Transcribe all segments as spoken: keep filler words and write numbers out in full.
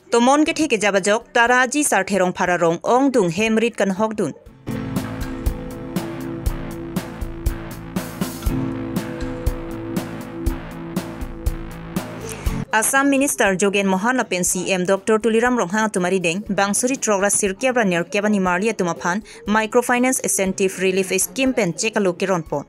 Tomon kethe kejap ajok Taraji Sarthe Rongphar arong ongdung hem rit kanhokdun. Assam Minister Jogen Mohan lapen C M Doctor Tuliram Ronghang atum arideng bang suri throk ra sirkep ra nerkep animarli atum aphan Microfinance Incentive Relief Scheme pen chek alo keronpon.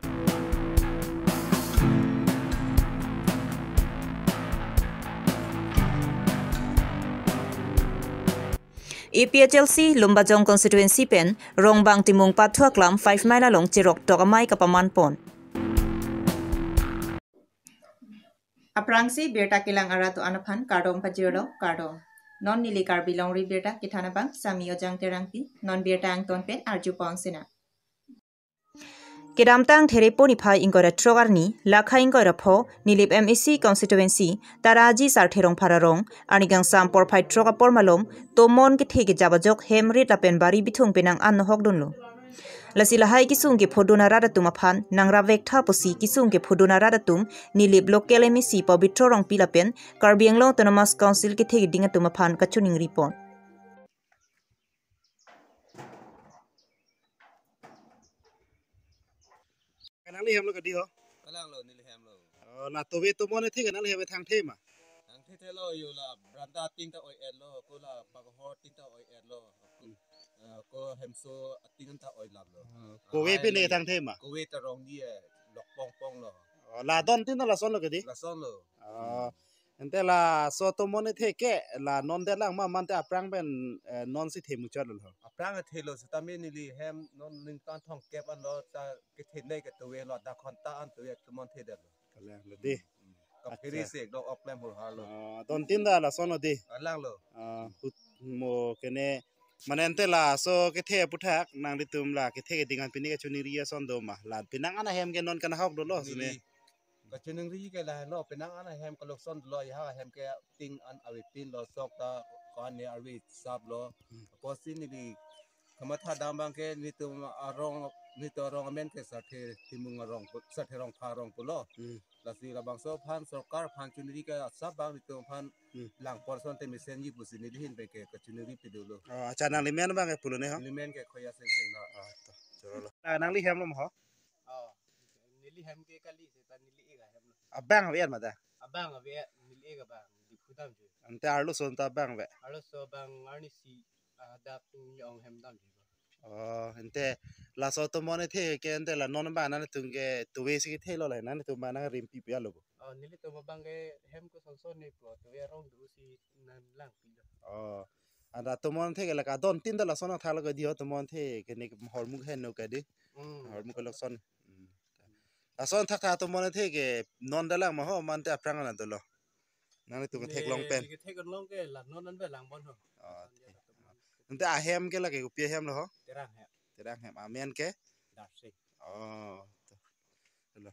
A P H L C Lumbajong constituency pen Rongbang Timung Pathu aklam five mile along cherok tok amei kapamanpon. Aphrangsi birta kelang arat do-an aphan kardom pajirlo, kardom. Non neli Karbi Longri Birta kethan abang Sami Ojang Terangpi, non birta angton pen arju pon sina. Kedamtang Therepo niphai ingkoi ra throk arni, lakha ingkoi ra pho, Nilip M A C constituency, Taraji Sarthe Rongphar arong, arni kangsam porphai throk apor malom, tomon kethe kejap ajok hem rit lapen bari bithung penang an nohokdunlo. Lasi lahai kesung kephodun arat atum aphan nangrap vektha pusi kesung kephodun arat atum Nilip local M A C Pabitra Rongpi lapen Karbi Anglong Autonomous Council kethe keding atum aphan kachiningripon. Nangli hem lo kadi ho? Kalang lo, neli hem lo. Oh, la tobe tomon ethe ke nangli hem thangthe ma? Thangthe thelo yo, la branda ating ta oi-et lo, ko la paghor ating ta oi-et lo. Hmm. Eh, ko hemso ating ta oi lap lo. Oh, kove pen ne thangthe ma? Kove ta rong di, eh, lok pong pong lo. Oh, la don tin ta lason lo kadi? Lason lo. Oh. Hmm. Ante laso tomon ethe ke la non detlang ma, mante aphrang pen, eh, non si the muchot lo. Aphrang thelo setame neli hem non ningkan thomkep an lo ta kethenei ke tobe lo, da khonta an tobe tomon thedetlo. Kalang lo di. Hmm. Kaphere Acha. Se do oklem hur har lo. Ah, don tin ta lason lo di. Kalang lo. Ah, hut mo kene mane ante laso kethe aputhak nanglitum la kethe keding an pini kachiningri ason do ma? La penang an ahem ke non kanahok dolo sene. Neli kachiningri ke lahelo, penang an ahem kalokson lo, ya ahem ke ting an avepin lo, sok ta ko-an ne arve sap lo. Hmm. Apotsi neli kamatha dam abang ke netum arong, netum arong amen ke Sarthe Timung arong, Sarthe Rongphar arong pulo. Hmm. Lasi labangso aphan sorkar aphan chiningri ke asap abang netum aphan Hmm. lang porson te mesenji pusi neli ahin pen ke kachiningri pidolo. Oh, acha nangli men abang ke pulo ne ho? Neli men ke Khoya Seng Seng lo. Oh, to. Choro lo. Na, nangli hem lo ma ho? Oh, neli hem ke kali seta neli ega hem lo. Abang ave ma da? Abang ave, neli ega abang, Diphu damji. Ante arloso ta abang ave? Arloso abang arnisi, ah, dak nyong hem damji. Oh, ante laso tomon ethe ke ante la non abang nangtum ke tobe si kethe lo la nangtum abang nangrim pipe lo bo? Oh, nelitum abang ke hem kosonson ne po, tobe arong do si nanglang pilo. Oh. Anta tomon ethe ke la kadon tin ta lason thalo ke di ho tomon ethe ke ne hormu henlo ke di. Hmm. Hormu kelokson. Hmm. Lason thakthak tomon ethe ke non detlang ma ho, mante aphrang an dolo? Nanglitum ke theklong pen. Neli ke theklong ke la non an be lang bon ho. Oh, ante ahem ke lake kopi ahem lo ho? Terang hem. Terang hem, amen ke? Darsing. Oh. Hello.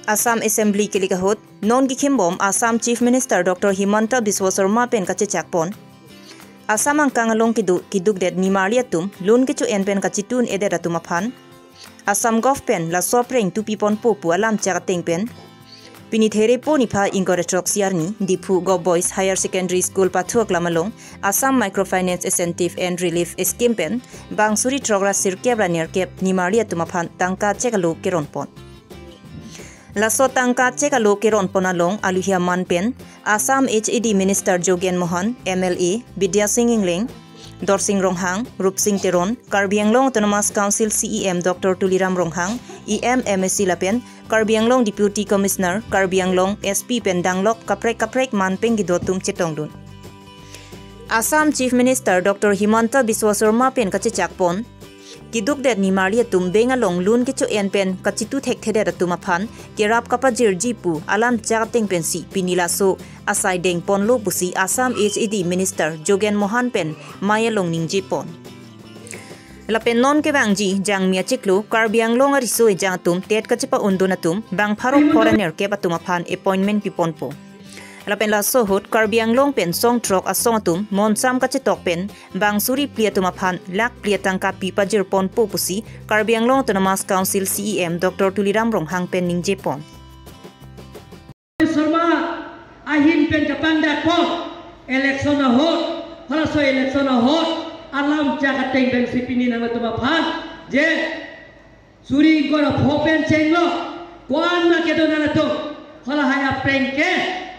Assam Assembly kelik ahut, non kikhimbom Assam Chief Minister Doctor Himanta Biswa Sarma pen kachechakpon. Assam angkang along kedo kidukdet nimarli atum lun kecho-en pen kachitun-edet atum aphan Assam Govt pen laso apreng tupiponpo pu alam chak ateng pen pini Therepo niphai ingkoi ra throk isi arni Diphu Govt Boys Higher Secondary School Pathu aklam along Assam Microfinance Incentive and Relief Scheme pen bang suri throk ra sirkep ra nerkep nimarli atum aphan tangka chek alo keronpon. Laso tangka chek alo keronpon along aluhi aman pen Assam H A D Minister Jogen Mohan, M L A Bidya Sing Engleng, Dorsing Ronghang, Rupsing Teron, Karbi Anglong Autonomous Council C E M Doctor Tuliram Ronghang, E M M A C lapen Karbi Anglong Deputy Commissioner, Karbi Anglong S P pen danglok kaprek kaprek man penggido atum chetongdun. Assam Chief Minister Doctor Himanta Biswa Sarma pen kachechakpon, kidukdet nimarli atum bank along lun kecho-en pen kachitu thekthedet atum aphan kerap kapajirji pu alam chak ateng pensi pini laso asai dengponlo pusi Assam H A D Minister Jogen Mohan pen mei along ningjepon. Lapen non kevangji Jangmi achiklo Karbi Anglong ariso ejang atum TET kachepa-undun atum bang pharo phor ra nerkep atum aphan appointment piponpo. Lapen laso ahut Karbi Anglong pen song throk asong atum monsam kachetok pen bang suri phli atum aphan lakh phli atangka pipajirponpo pusi Karbi Anglong Autonomous Council C E M Doctor Tuliram Ronghang pen ningjepon. Sarma ahi So election ahut alam chak ateng pen si pini nangtum aphan je suri ingkoi ra pho pen chenglo ko-an ma kedo nangtum, hala hai apreng ke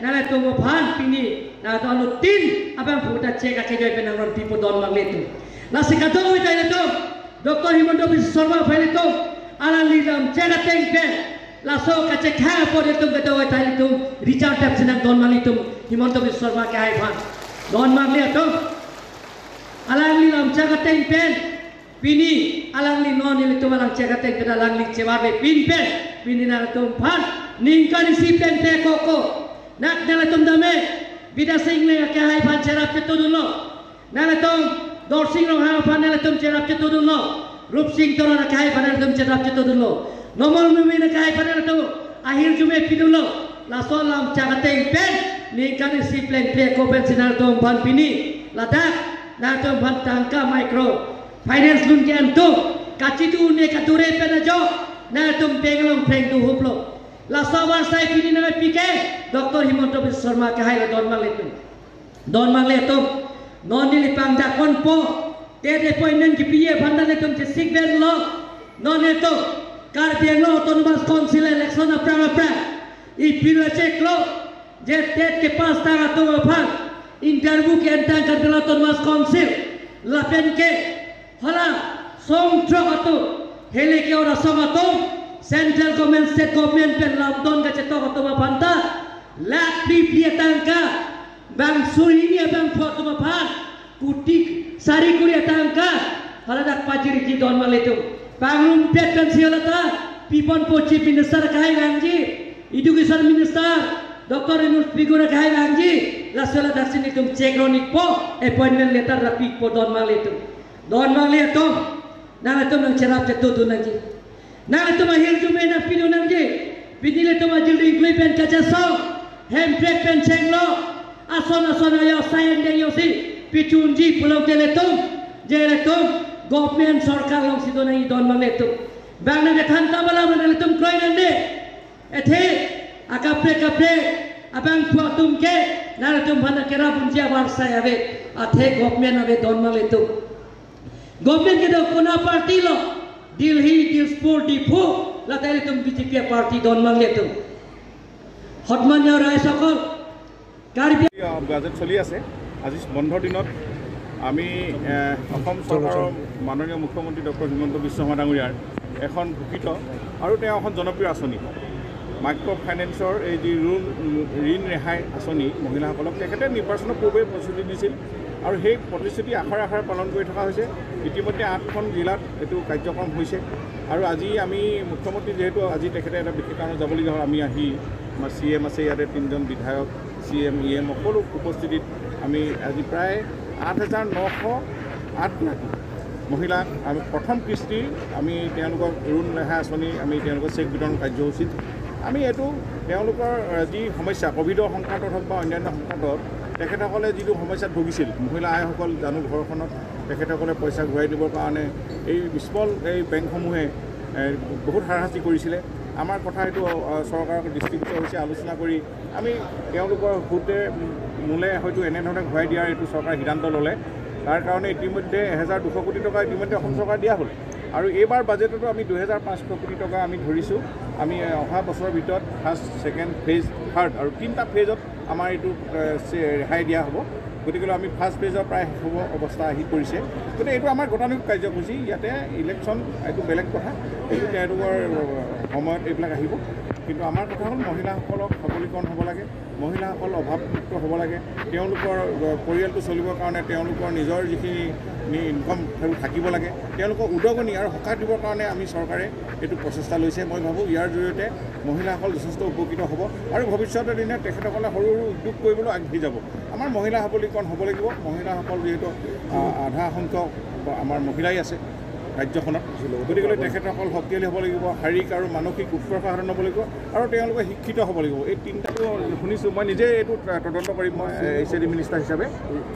nangtum aphan pini nangtum alutin abang phuta chek akejoi pen nangron pipo don mangle atum. Lasi kadokave ta ilitum Doctor Himanta Biswa Sarma aphan ilitum alangli lam chek ateng pen laso kachekha apot ilitum kadokave ta ilitum Richard Deb si nangdon mangle atum, Himanta Biswa Sarma kehai aphan don mangle atum. Alangli lam chek ateng pen pini alangli non ilitum alang chek ateng pen alangli chevar-ve pin pen pini nangtum aphan ningkan isi plengple koko, nak nangtum dame Bidya Sing Engleng kehai aphan cherap chetudunlo. Nangtum Dorsing Ronghang aphan nangtum cherap chetudunlo. Rupsing Teron kehai aphan nangtum cherap chetudunlo. Nomol Mimi kehai aphan nangtum ahirjume pidunlo. Laso lam chak ateng pen ningkan isi plengple ko pen si nangtum aphan pini ladak nangtum aphan tangka micro finance loan ke-en atum kachitu ne kadure pen ajok nangtum bank along phreng duhuplo. Laso avarsai pini nangpi ke Doctor Himanta Biswa Sarma kehai lo don mangle atum. Don mangle atum, non neli pangdak ponpo, TET appointment kipi aphan ta nangtum chesik pen lo. Non nangtum Karbi Anglong Autonomous Council election aphrang aphrang ipilo cheklo, je TET kepass tang atum aphan interview ke-en tang Karbi Anglong Autonomous Council lapen ke hala song throk atum, hele ke ora song atum, central government, state government pen lamdon kachetok atum aphan ta lakh phli phli atangka, bang suri hini abang pho atum aphan kuti sari kuri atangka hala dak pajirji don mangle atum. Pangrumpet pen si hala ta piponpo, Chief Minister kehai vangji, Education Minister Doctor Renu Tagore kehai vangji, laso hala dak si nelitum chekron ikpo, appointment letter ra pi ikpo don mangle atum. Don mangle atum, nangtum nangcherap chetudun nangji. Nangtum ahirjume nangpidun nangji. Pini ilitum ajil ringklui pen kachesong, Hemprek pen chenglo, ason ason ayo sayan deng yosi pichunji pulote ilitum, je ilitum government sorkar along si do nangji don mangle atum. Bang nangkethan ta bala ma nangtum kroi nangde. Athe akaprek kaprek abang phu atum ke nangtum aphan kerap unji avarsai ave. Athe government ave don mangle atum. Government kedo kona party lo? Delhi, Dispur, Diphu, lata ilitum BJP party don mangle atum. সন্মানীয় ৰাইজসকল, কাৰ্বি বাজেট চলি আছে। আজি বন্ধৰ দিনত আমি, এ, অসম চৰকাৰৰ মাননীয় মুখ্যমন্ত্ৰী ডক্টৰ হিমন্ত বিশ্ব শৰ্মা ডাঙৰীয়াৰ এখন ঘোষিত আৰু তেওঁ এখন জনপ্ৰিয় আঁচনি, মাইক্ৰ' ফাইনেন্সৰ এই যি লোন, ঋণ ৰেহাই আঁচনি মহিলাসকলক, তেখেতে নিৰ্বাচনৰ পূৰ্বে প্ৰতিশ্ৰুতি দিছিল আৰু সেই প্ৰতিশ্ৰুতি আখৰে আখৰে পালন কৰি থকা হৈছে। ইতিমধ্যে আঠখন জিলাত এইটো কাৰ্যক্ৰম হৈছে আৰু আজি আমি মুখ্যমন্ত্ৰী যিহেতু আজি তেখেতে এটা বিশেষ কাৰণত যাবলগীয়া হ'ল, আমি আহি আমাৰ চি এম আছে ইয়াতে, তিনিজন বিধায়ক, চি এম, ই এম সকলো উপস্থিতিত আমি আজি প্ৰায় আঠ হাজাৰ নশ আঠ গৰাকী মহিলাক আমি প্ৰথম কিস্তি আমি তেওঁলোকক লোন ৰেহাই আঁচনি আমি তেওঁলোকক চেক বিতৰণ কাৰ্যসূচীত আমি এইটো তেওঁলোকৰ, আহ, যি সমস্যা কভিডৰ সংক্ৰান্তত হওক বা অন্যান্য সংক্ৰান্তত তেখেতসকলে যিটো সমস্যাত ভুগিছিল, মহিলা আইসকল জানো ঘৰখনত তেখেতসকলে পইচা ঘূৰাই দিবৰ কাৰণে এই স্মল এই বেংকসমূহে, এ, বহুত হাৰাশাস্তি কৰিছিলে। আমাৰ কথা এইটো, আহ, চৰকাৰৰ দৃষ্টিগোচৰ হৈছে, আলোচনা কৰি আমি তেওঁলোকৰ সুতে মূলে হয়তো এনেধৰণে ঘূৰাই দিয়াৰ এইটো চৰকাৰে সিদ্ধান্ত ল'লে। তাৰ কাৰণে ইতিমধ্যে এহেজাৰ দুশ কোটি টকা ইতিমধ্যে অসম চৰকাৰে দিয়া হ'ল আৰু এইবাৰ বাজেটতো আমি দুহেজাৰ পাঁচশ কোটি টকা আমি ধৰিছোঁ। আমি অহা বছৰৰ ভিতৰত ফাৰ্ষ্ট, ছেকেণ্ড ফেজ, থাৰ্ড আৰু তিনিটা ফেজত আমাৰ এইটো, এ, চে-, ৰেহাই দিয়া হ'ব। গতিকে আমি ফাৰ্ষ্ট ফেজৰ প্ৰায় শেষ হ'ব অৱস্থা আহি পৰিছে। গতিকে এইটো আমাৰ গতানুগতিক কাৰ্যসূচী, ইয়াতে ইলেকশ্যন এইটো বেলেগ কথা, এইটো তেওঁলোকৰ সময়ত এইবিলাক আহিব। কিন্তু আমাৰ কথা হ'ল মহিলাসকলক সবলীকৰণ হ'ব লাগে, মহিলাসকল অভাৱমুক্ত হ'ব লাগে, তেওঁলোকৰ, আহ, পৰিয়ালটো চলিবৰ কাৰণে তেওঁলোকৰ নিজৰ যিখিনি নি-, ইনকম সেইবোৰ থাকিব লাগে, তেওঁলোকক উদগনি আৰু সকাহ দিবৰ কাৰণে আমি চৰকাৰে এইটো প্ৰচেষ্টা লৈছে। মই ভাবোঁ ইয়াৰ জৰিয়তে মহিলাসকল যথেষ্ট উপকৃত হ'ব আৰু ভৱিষ্যতৰ দিনে তেখেতসকলে সৰু সৰু উদ্যোগ কৰিবলৈ আগবাঢ়ি যাব। আমাৰ মহিলা সবলীকৰণ হ'ব লাগিব। মহিলাসকল যিহেতু, আহ, আধা সংখ্যক বা আমাৰ মহিলাই আছে ৰাজ্যখনত, গতিকে তেখেতসকল শক্তিশালী হ'ব লাগিব, শাৰীৰিক আৰু মানসিক উৎকৰ্ষ সাধন হ'ব লাগিব আৰু তেওঁলোকে শিক্ষিত হ'ব লাগিব। এই তিনিটাটো শুনিছোঁ। মই নিজে এইটো তদন্ত কৰিম। মই এইচ এ ডি মিনিষ্টাৰ হিচাপে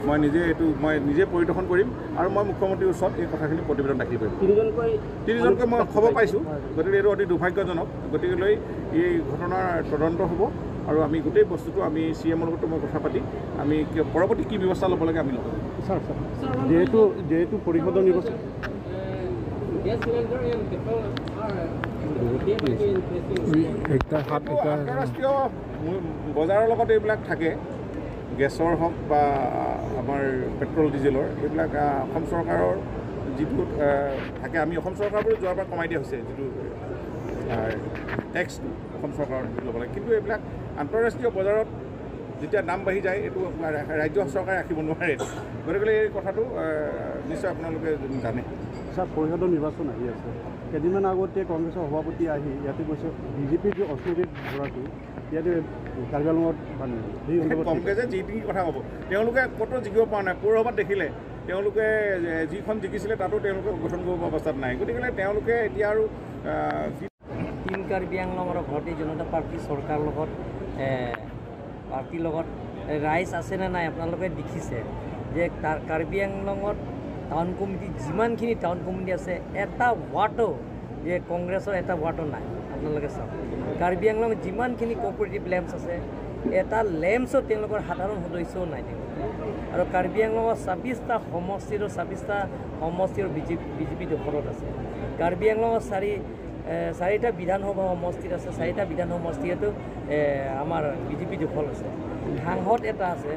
মই নিজে এইটো মই নিজে পৰিদৰ্শন কৰিম আৰু মই মুখ্যমন্ত্ৰীৰ ওচৰত এই কথাখিনি প্ৰতিবেদন দাখিল কৰিম। তিনিজনকৈ তিনিজনকৈ মই খবৰ পাইছোঁ, গতিকে এইটো অতি দুৰ্ভাগ্যজনক। গতিকেলৈ এই ঘটনাৰ তদন্ত হ'ব আৰু আমি গোটেই বস্তুটো আমি চি এমৰ লগতো মই কথা পাতি আমি কি- পৰৱৰ্তী কি ব্যৱস্থা ল'ব লাগে আমি ল'ব। ছাৰ, ছাৰ, যিহেতু যিহেতু পৰিষদৰ নিৰ্বাচন, Gas cylinder and petrol are, uh, day by day increasing. একটা হাত, এইটো এটা আন্তঃৰাষ্ট্ৰীয় মূ- বজাৰৰ লগত এইবিলাক থাকে, গেছৰ হওক বা আমাৰ পেট্ৰল ডিজেলৰ, এইবিলাক আহ, অসম চৰকাৰৰ যিটো আহ, থাকে, আমি অসম চৰকাৰৰ পৰা যোৱাৰ পৰা কমাই দিয়া হৈছে যিটো আহ, টেক্সটো অসম চৰকাৰৰ ল'ব লাগে, কিন্তু এইবিলাক আন্তঃৰাষ্ট্ৰীয় বজাৰত যেতিয়া দাম বাঢ়ি যায়, এইটো ৰা- ৰাজ্য চৰকাৰে ৰাখিব নোৱাৰে। গতিকে এই কথাটো আহ, নিশ্চয় আপোনালোকে জানে। ছাৰ, পৰিষদৰ নিৰ্বাচন আহি আছে। কেইদিনমান আগতে কংগ্ৰেছৰ সভাপতি আহি ইয়াতে কৈছে, বিজেপিৰ যে অস্মিতা ভৰাটো ইয়াতে কাৰ্বি আংলঙত বান্ধে। সেই সন্দৰ্ভত কি কংগ্ৰেছে যি টি কথা ক'ব, তেওঁলোকে ক'তো জিকিব পৰা নাই। পৌৰসভাত দেখিলে তেওঁলোকে এ, যিখন জিকিছিলে তাতো তেওঁলোকে গঠন কৰিব পৰা অৱস্থাত নাই। গতিকে তেওঁলোকে এতিয়া আৰু আহ, কি- টিম কাৰ্বি আংলং আৰু ভাৰতীয় জনতা পাৰ্টি চৰকাৰৰ লগত, এ, পাৰ্টিৰ লগত, এ, ৰাইজ আছে নে নাই আপোনালোকে দেখিছে যে তাৰ কাৰ্বি আংলঙত টাউন কমিটি, যিমানখিনি টাউন কমিটি আছে, এটা ৱাৰ্ডো যে কংগ্ৰেছৰ এটা ৱাৰ্ডো নাই। আপোনালোকে চাওক, কাৰ্বি আংলঙত যিমানখিনি কোঅপাৰেটিভ লেম্পছ আছে, এটা লেম্পছো তেওঁলোকৰ সাধাৰণ সদস্যও নাই তেওঁলোকৰ। আৰু কাৰ্বি আংলঙৰ ছাব্বিছটা সমষ্টিৰ ছাব্বিছটা সমষ্টিৰ বিজেপি বিজেপি দখলত আছে। কাৰ্বি আংলঙৰ চাৰি এ, চাৰিটা বিধানসভা সমষ্টিত আছে, চাৰিটা বিধান সমষ্টিতো এ, আমাৰ বিজেপি দখল আছে। সাংসদ এটা আছে,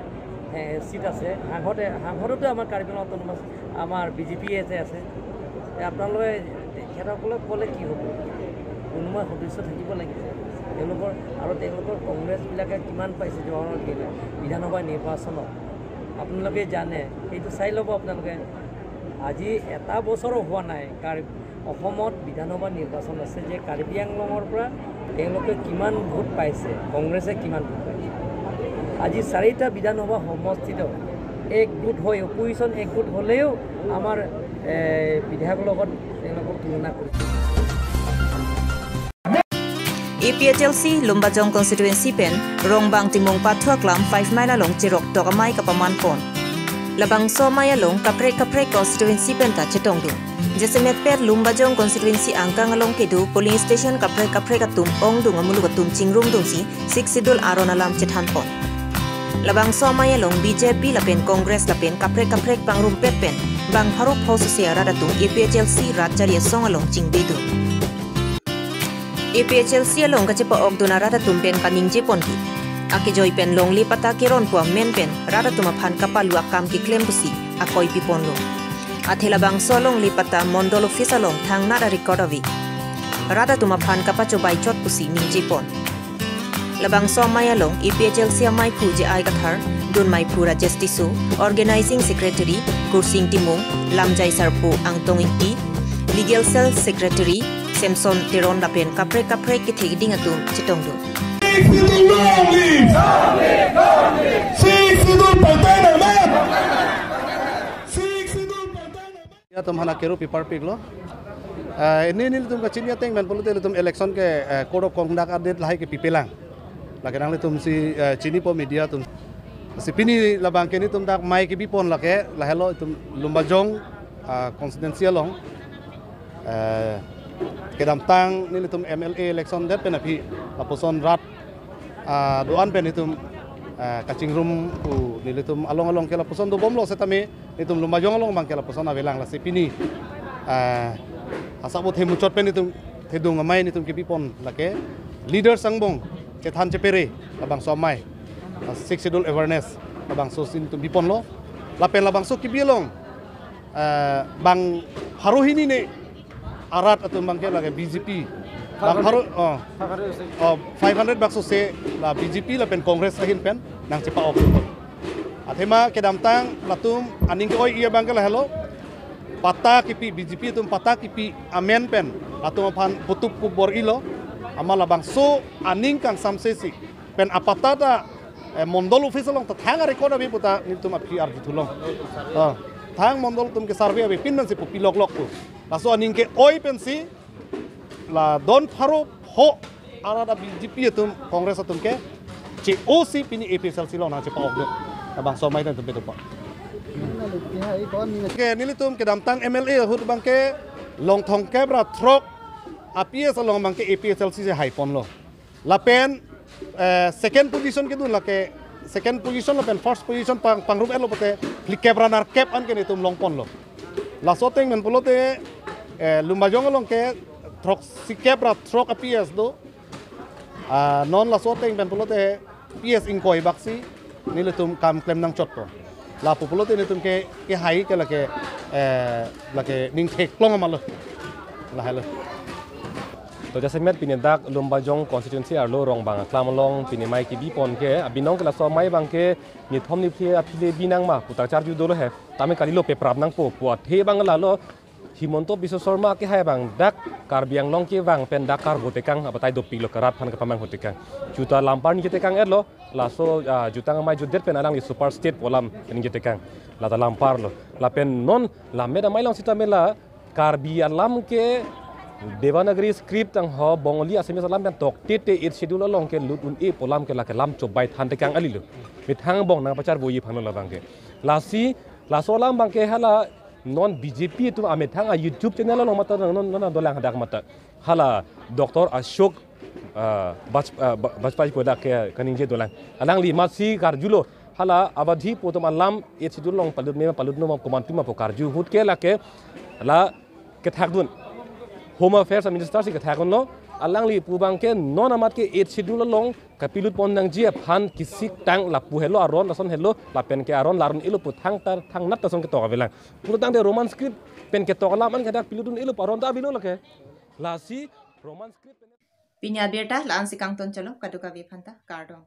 এ, ছিট আছে, সাংসদে সাংসদতো আমাৰ কাৰ্বি আংলং অট'নমাছ আমাৰ বিজেপিয়ে যে আছে। এ, আপোনালোকে তেখেতসকলক ক'লে কি হ'ব? কোনোবা সদস্য থাকিব লাগিছে তেওঁলোকৰ। আৰু তেওঁলোকৰ কংগ্ৰেছবিলাকে কিমান পাইছে জৱাহৰলাল নেহৰু বিধানসভা নিৰ্বাচনত আপোনালোকে জানে, সেইটো চাই ল'ব আপোনালোকে। আজি এটা বছৰো হোৱা নাই কাৰ অসমত বিধানসভা নিৰ্বাচন আছে যে কাৰ্বি আংলঙৰ পৰা তেওঁলোকে কিমান ভোট পাইছে, কংগ্ৰেছে কিমান ভোট পাইছে। আজি চাৰিটা বিধানসভা সমষ্টিত একগোট হৈ, অপজিশ্যন একগোট হ'লেও আমাৰ এ, বিধায়কৰ লগত তেওঁলোকক তুলনা কৰিছে। A P H L C Lumbajong constituency pen Rongbang Timung Pathu aklam five mile along cherok tok amei kapaman pon. Labangso amei along kaprek kaprek constituency pen ta chetongdun. Jasemet pen Lumbajong constituency angkang along kedo polling station kaprek kaprek atum ongdung amuluk atum chingrumdunsi Sixth Schedule aron alam chethan pon. Labangso amei along B J P lapen Congress lapen kaprek kaprek pangrumpet pen bang pharo pho sose arat atum A P H L C rat chari asong along chingbedun. A P H L C along kachepa-okdun arat atum pen kaningje ponji. Akejoi pen longle patta keron pu amen pen rat atum aphan kapalu akam keklem pusi akoi piponlo. Athe labangso alongle patta Mondol office along thangnat a-record ave. Rat atum aphan kapachobei chot pusi ningje pon. Labangso amei along A P H L C ameiphu J I Kathar, dunmeiphu Rajesh Tisso, Organizing Secretary Kursing Timung, lamjai sarpo Angtong Ingti, Legal Cell Secretary Samson Teron lapen kaprek kaprek kethek ding atum chetongdun. Sixth Schedule long live! Sixth Schedule pangtai nang man! Sixth Schedule pangtai nang man! Ya, atum hana keru pipar piklo. Eh, ini, nelitum kachini ateng men pulote ilitum election ke, eh, code of conduct adet lahai kepipelang. Lake nanglitum si, eh, chinipo media atum. Si pini labang ke nelitum dak amei kebipon lake, lahelo itum Lumbajong, ah, constituency along. Eh, kedamtang nelitum M L A election det pen aphi lapuson rat, ah, do-an pen itum, ah, kachingrum pu nelitum along along ke lapuson dobomlo setame itum Lumbajong along abang ke lapuson avelang, lasi pini, ah, asap bo themuchot pen itum thedung amei nelitum kebipon lake leaders angbong kethan chepere labangso amei, ah, Sixth Schedule awareness labangso si nelitum biponlo. Lapen labangso kebi along, eh, bang pharo hini ne arat atum abang ke lake B J P. Bang pharo, oh, oh, five hundred bak sose la B J P lapen Congress ahin pen nangchepa-ok. Athema kedamtang latum aning ke-oi-i abang ke lahelo. Patta kipi, B J P atum patta kipi amen pen latum aphan putup kubor-ilo. Amat labangso aning kangsamse si pen apatta ta, eh, Mondol office along ta thang a-record ave puta nelitum aphi arjuthu long. Ah, thang Mondol atum ke survey avepin pensi pu piloklok pu. Laso aning ke-oi pensi la don pharo pho arat a-B J P atum Congress atum ke che-osi pini A P H L C along nangchepa-okdun. Labangso amei nelitum pedopo. Ke nelitum kedamtang M L A ahut abang ke Longthong kep ra throk a-P S along abang ke A P H L C si haiponlo. Lapen Eh, second position kedun lake, second position lapen first position pang, pangrum-etlo pote, phlikep ra nerkep an ke netum longponlo. Laso ateng pen pulote, eh, Lumbajong along ke throksikep ra throk a-P S do. Ah, non laso ateng pen pulote P S ingkoi baksi nelitum kam klem nangchotpo. Lapu pulote netum ke, kehai ke lake, eh, lake ning theklong amalo. Lahelo. To jasemet pini dak Lumbajong constituency arlo Rongbang Aklam along pini mei kebipon ke, abinong ke laso mei abang ke nithom niphli aphi le binang ma pu ta charju dolo he. Tame kalilo, peprap nangpo pu athe abang lalo, Himanta Biswa Sarma kehai abang dak Karbi Anglong kevang pen dak karbo tekang abatai dopiklo, karat aphan kapamanghu tekang. Juta Lampar ningje tekang-etlo, laso, ah, jutang amei jutdet pen alangli super state pu alam ningje tekang. Lata Lampar lo. Lapen non lammet amei along sitame la Karbi alam ke Devanagari script tangho Bongali Assamese alam pen toktete Eighth Schedule along ke lut un-e pu alam ke lake lam chobai than tekang kalilo. Methang angbong nangpacharboji aphanlo labang ke. Lasi, laso alam abang ke hala non B J P atum amethang a-YouTube channel along mata non, non, non dolang hadak mata. Hala Doctor Ashok, ah, Baj-, ah, Ba-, Bajpai pu dak ke kaningje dolang. Alangli amatsi karjulo, hala Awadhi pu atum alam Eighth Schedule along palut me palut non ma komantu ma pu karju ahut ke lake la kethakdun. Home Affairs Minister si kethakdunlo, alangli pu abang ke non amat ke Eighth Schedule along kapilutpon nangji aphan kisiktang lapu helo aron, lason helo, lapen ke aron la un-elo pu thangta thangnat ta ason ketok avelang. Pulotangte Roman script pen ketok alam an ke dak pilutdun-elo pu aron ta avelo lake. Lasi Roman script pen Pini abirta la-ansi kangton chalo, kadokave aphanta kardom.